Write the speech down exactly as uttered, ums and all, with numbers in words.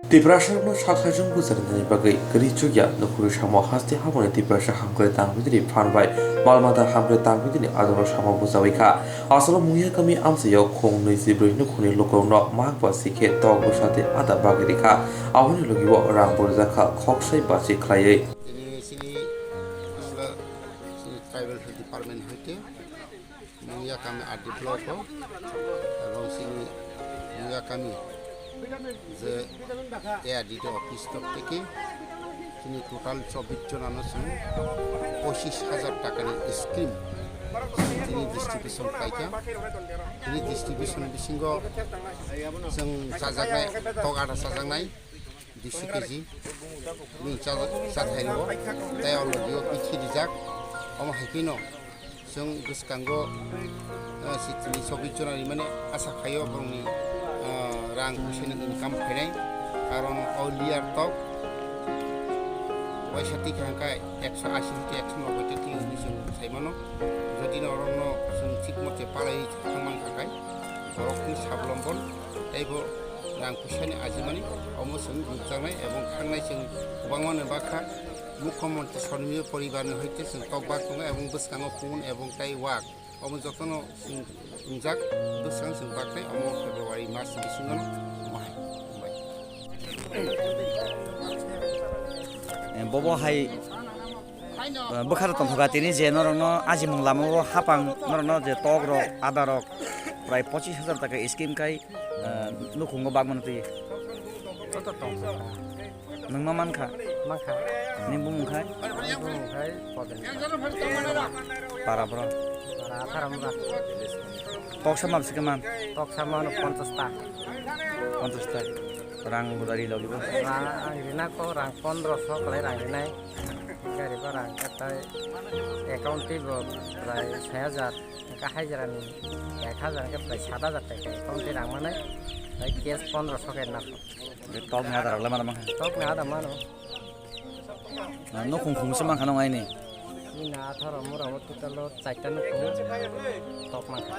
Tiprasarokno sak sajwng bucharnani bagwi kwrwi chukya nukhungni samo haste haboni Tiprasa hamkrai tangpidini phan bai malmata hamkrai tangpidini adongrok samo buchawi kha. Asolo Mungya kami amchaio khong nwichibrwi nukhungni lukurokno mak ba sikhe tok bwsate ada bagwi rikha. Aboni logibo rang bo rijak kha khoksai bachi khlaiwi. Tini chini asla chini tribal health department hoite Mungya kami R D block o, ebong chini Mungya kami je A R D D office tok teke chini total chobbish jonano chwng pochish hajar takani scheme chini distribution khlaikha. Chini distribution bisingo chwng chajaknai, tok ada chajaknai, duiso kg ni cha, cha thai rwo, tei o logi o bithi rijak. Omo hai phano chwng bwskango, eh, sitini chobbish jona rimani asa khaio borokni, eh, rang puisani income phainai, karon o layer tok waisa tikha hwnkhe ekso ashi hwnkhe ekso noboi ta twi hwnwi chwng sai mano. Jodi norokno chwng thik mote palaiwi thang mankha khai borokni sablombon teibo rang puisani ajimani omo chwng nukjaknai ebong khangnai chwng kwbangmano bakha. Mukhyamantri Swarnamyo poribarni hoite chwng tok bak tongo ebong bwskango phone ebong tei wak omo jotono chwng wngjak bwskang chwng baknai omo February mas bisingo omo hai. Eh, bobo hai, eh, bwkharo tongkha tini je norokno ajimung lamao hapang norokno je tok rok, ada rok prai pochis hajar taka scheme kai, eh, nukhungo bagmano twi. Joto tongkha. Nwng ma mankha? Mankha. Nini bumung khai? Ani bumung khai Podel. Para bro? Para Atharamura. Toksa map sikhe man? Toksa mano ponchash ta. Ponchash ta. Rang budari logi bo? Rang ang rina ko rang pondro so kalai rang rinai. Gari ba rang katai account tei bo prai sai hajar. Ka hajira ni ek hajar ke prai sat hajar taka account tei rang manai. Bai cash pondro so ke na. Tok ni ada rok le mana mankha? Tok ni ada mano. Ah, nukhung khungse mankha nong aini? Ni na atharo mura o total o chaita nukhung tok mankha.